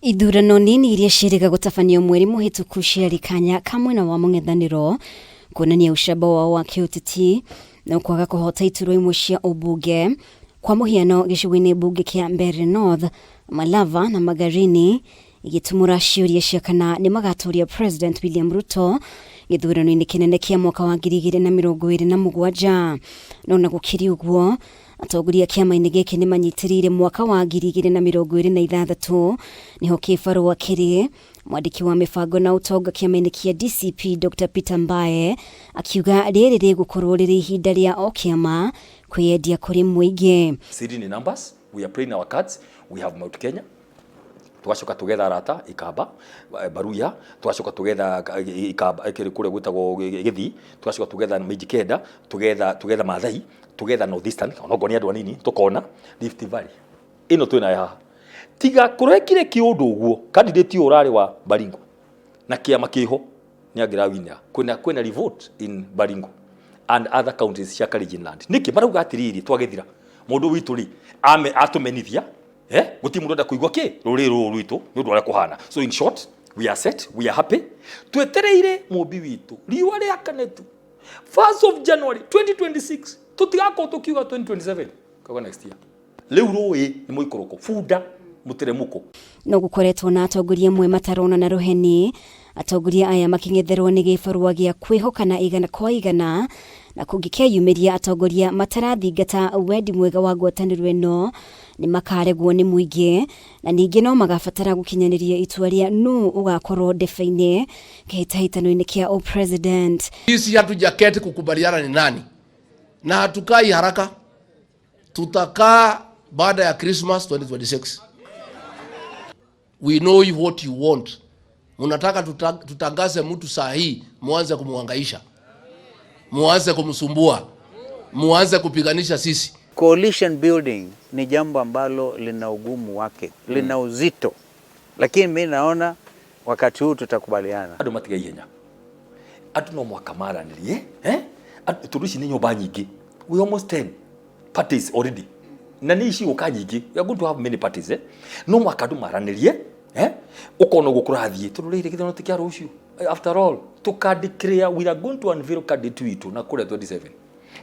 Ithurano nini iria ciĩrĩga gũtabanio mweri mũhĩtũku ciarĩ kanya ka mwena wa mũng'ethanĩro kuonania ũcamba wao wa kĩũteti no kwaga kũhota iturwa imwe cia ũmbunge. Kwa mũhiano, gĩcigo-inĩ mbunge kĩa Mbeere North, Malava na Magarini igĩtumũra ciũria cia kana nĩ magatũria President William Ruto gĩthurano-inĩ kĩnene kĩa mwaka wa 2027. No na gũkĩrĩ ũguo, atongoria kĩama-inĩ gĩkĩ nĩ manyitĩrĩire mwaka wa 2026 nĩho kĩbarũa kĩrĩ. Mwandĩki wa mĩbango na ũtonga kĩama-inĩ kĩa DCP Dr Peter Mbae akiuga rĩrĩ rĩgũkorwo rĩrĩ ihinda rĩa o kĩama kwĩyendia kũrĩ mũingĩ. Siri ni numbers, we are playing our cards, we have Mount Kenya, tugacoka tugetha arata Ikamba, Baruya, tugacoka tugetha Ikamba kũrĩa gwĩtagwo Gĩthii, tugacoka tugetha Mijikenda, tugetha Maathai, tugetha North Eastern, onokorwo nĩ andũ anini tukona Rift Valley ĩno twĩnayo haha. Tiga kũrekire kĩũndũ ũguo, candidate ũyũ ũrarĩ wa Baringo na kĩama kĩho nĩ angĩrawina. Kwĩna revolt in Baringo and other counties cia Kalenjin land. Nĩkĩ marauga atĩrĩrĩ, twagĩthira mũndũ witũ rĩ atũmenithia, gũtirĩ mũndũ enda kũigua kĩ rũrĩrĩ rũrũ rwitũ nĩ ũndũ ũrĩa kũhana. So in short, we are set, we are happy. Twetereire mũmbi witũ riũa rĩakane tu 1st of January 2026, tũtigakorwo tũkiuga 2027 kauga next year. Rĩu rũĩ nĩ mũikũrũko, bunda mũteremũko. No gũkoretwo na atongoria amwe matarona na rũheni, atongoria aya makĩng'etherwo nĩ gĩbarũa gĩa kwĩhokana igana kwa igana, na kũngĩkeyumĩria atongoria matarathingata wendi mwega wa ngwatanĩro ĩno nĩ makaregwo nĩ mũingĩ, na ningĩ no magabatara gũkinyanĩria itua rĩa nũ ũgakorwo ndebe-inĩ kĩhĩtahĩtano-inĩ kĩa ũpresident. Sisi hatujaketi kukubaliana ni nani, na hatukai haraka, tutakaa baada ya Christmas 2026. We know what you want. Munataka tutangaze mtu saa hii, muanze kumuhangaisha, muanze kumsumbua, muanze kupiganisha sisi. Coalition building ni jambo ambalo lina ugumu wake, lina uzito, lakini mimi naona wakati huu tutakubaliana. Andũ matiga ihenya, andũ no mwaka maranĩrie, eh? Tondũ ici nĩ nyũmba nyingĩ, we almost 10 parties already, na nĩ ici gũka nyingĩ, we are going to have many parties, eh? No mwaka andũ maranĩrie, eh? Ũkona ũguo kũrathiĩ, tondũ rĩrĩ gĩthurano ti kĩa rũciũ. After all, tũka declare we are going to unveil candidate witũ na kũrĩa 27.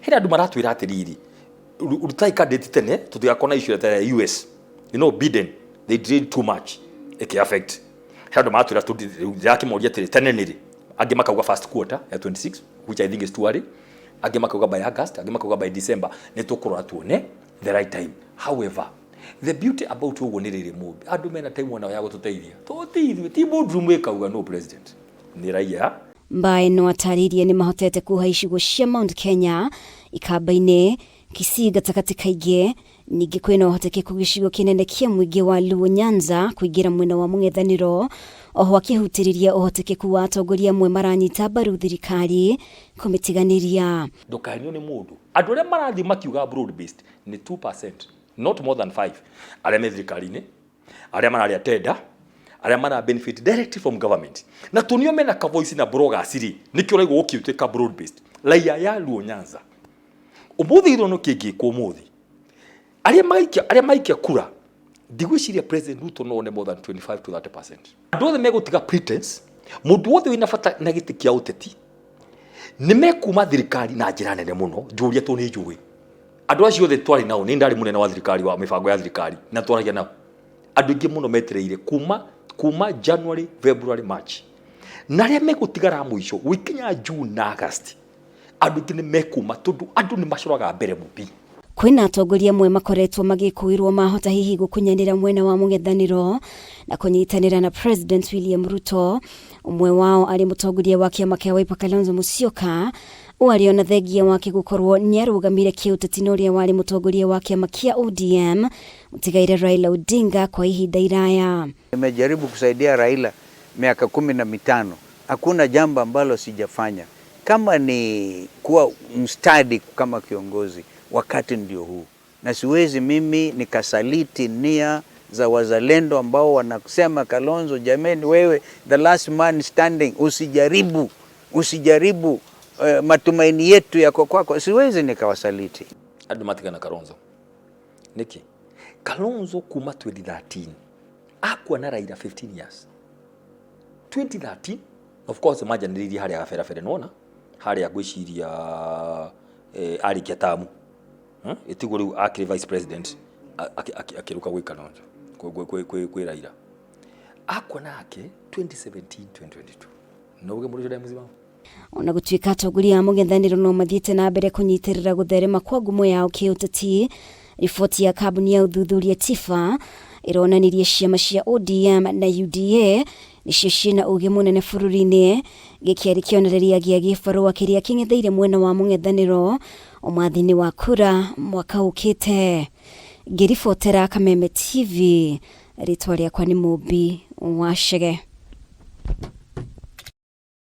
Hena andũ maratwĩra atĩrĩrĩ, rutai candidate tene tũtigakorwo na issue ta ya US. You know Biden, they delayed too much, ĩkĩ affect. Hena andũ maratwĩra ndĩrakĩmoria atĩrĩ, tene nĩrĩ? Angĩ makauga first quarter ya 26, which I think is too early. Angĩ makauga by August, angĩ makauga by December. Nĩ tũkũrora tuone the right time. However, the beauty about ũguo nĩ rĩrĩ, mũmbi andũ mena time onao ya gũtũteithia, to ti ithuĩ, ti boardroom ĩkauga no president, nĩ raia. Mbae no atarĩirie nĩ mahotete kuha icigo cia Mount Kenya, Ikamba-inĩ, Kisii gatagatĩ kaingĩ. Ningĩ kwĩna ũhotekeku gĩcigo kĩnene kĩa mũingĩ wa Luo Nyanza kũingĩra mwena wa mũng'ethanĩro. Oho akĩhutĩrĩria ũhotekeku wa atongoria amwe maranyita mbaru thirikari kũmĩtiganĩria. Ndũkahenio nĩ mũndũ. Andũ arĩa marathiĩ makiuga broad based nĩ 2%, not more than 5, arĩa me thirikari-inĩ, arĩa mararĩa tenda, arĩa mara benefit directly from government, na tunio mena ka voice na bloggers rĩ, nĩkĩo ũraigua gũkĩtuĩka broad based. Raia ya Luo Nyanza, ũmũthĩ gĩthurano kĩngĩkwo ũmũthĩ, arĩa maikia kura, ndigwĩciria President Ruto no one more than 25 to 30%. Andũ othe megũtiga pretense, mũndũ wothe wĩna bata na gĩtĩ kĩa ũteti nĩ mekuma thirikari na njĩra nene mũno. Njũria to nĩ njũĩ andũ acio othe twarĩ nao, nĩ ndarĩ mũnene wa thirikari wa mĩbango ya thirikari na twaragia nao. Andũ aingĩ mũno metereire kuma January, February, March, na arĩa megũtigara mũico gũikinya June na August, andũ aingĩ nĩ mekuma tondũ andũ nĩ macoraga mbere mũbi. Kwĩna atongoria amwe makoretwo magĩkũĩrwo mahota hihi gũkunyanĩra mwena wa mũng'ethanĩro na kũnyitanĩra na President William Ruto. Ũmwe wao arĩ mũtongoria wa kĩama kĩa Wiper Kalonzo Musyoka, ũarĩ ona thengia wake gũkorwo nĩarũgamire kĩũteti na ũrĩa warĩ mũtongoria wa kĩama kĩa ODM mũtigaire Raila Odinga kwa ihinda iraya. Nimejaribu kusaidia Raila miaka 15, hakuna jambo ambalo sijafanya. Kama ni kuwa mstadi kama kiongozi, wakati ndio huu, na siwezi mimi nikasaliti nia za wazalendo ambao wanasema, "Kalonzo, jameni, wewe the last man standing, usijaribu, usijaribu, matumaini yetu yako kwako." Siwezi nikawasaliti. Andũ matigana Kalonzo nĩkĩ? Kalonzo kuma 2013 Akua na Raila 15 years, 2013. Of course manjanĩrĩirie harĩa gaberabere, nĩwona harĩa ngwĩciria arĩkia tamu. Ĩtiguo rĩu akĩrĩ vice president, akĩrũka gwĩ Kalonzo, kwĩ Raila. Akua nake 2017, 2022. No uge mũndũ ũcio ndarĩ mũsimamo. Ona gũtuĩka atongoria a mũng'ethanĩro no mathiĩte na mbere kũnyitĩrĩra gũtherema kwa ngumo yao kĩũteti, riboti ya kambuni ya ũthuthuria TIFA ĩronanirie ciama cia ODM na UDA nĩcio ciĩna ũgĩ mũnene bũrũri-inĩ. Gĩkĩarĩ kĩonereria gĩa gĩbarũa kĩrĩa kĩng'etheire mwena wa mũng'ethanĩro ũmathi-inĩ wa kura mwaka ũkĩte. Ngĩribotera Kameme TV, rĩtwa rĩakwa nĩ Mũmbi wa Chege.